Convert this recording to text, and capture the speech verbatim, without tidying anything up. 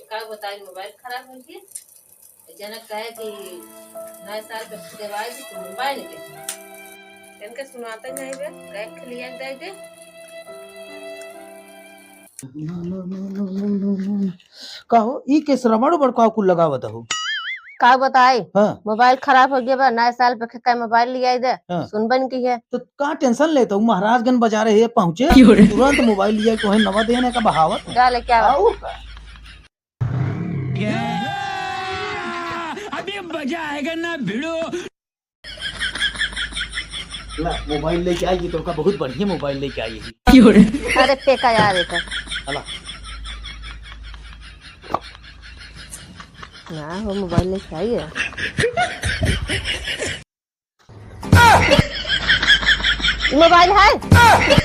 का बताई, मोबाइल खराब होइ गया। जनक कहे कि नए साल पे देवाई जी, तू मोबाइल के। इनके सुनाते नहीं बे, कहे के लिए दे दे। कहो, ई के श्रवण बड़ का कुल लगावत हो? का बताई? हाँ। मोबाइल खराब होइ गया बा, नए साल पे कहे मोबाइल लियाई दे। हाँ। सुनबे न किहे। तो का tension लेत हो? महाराजगंज बाजार है पहुँचे, क्यों रे? तुरंत मोबाइल लिया, कोहे नवा देने का बहावत। जा लेके आवा। आऊ का? अभी मजा आएगा ना भिड़ो। ला, मोबाइल लेके आई, ये तो का बहुत बढ़िया मोबाइल लेके आई है। क्यों रे? अरे, फेंका यार, ये तो। हला। ना हो, मोबाइल लेके आई है। मोबाइल है?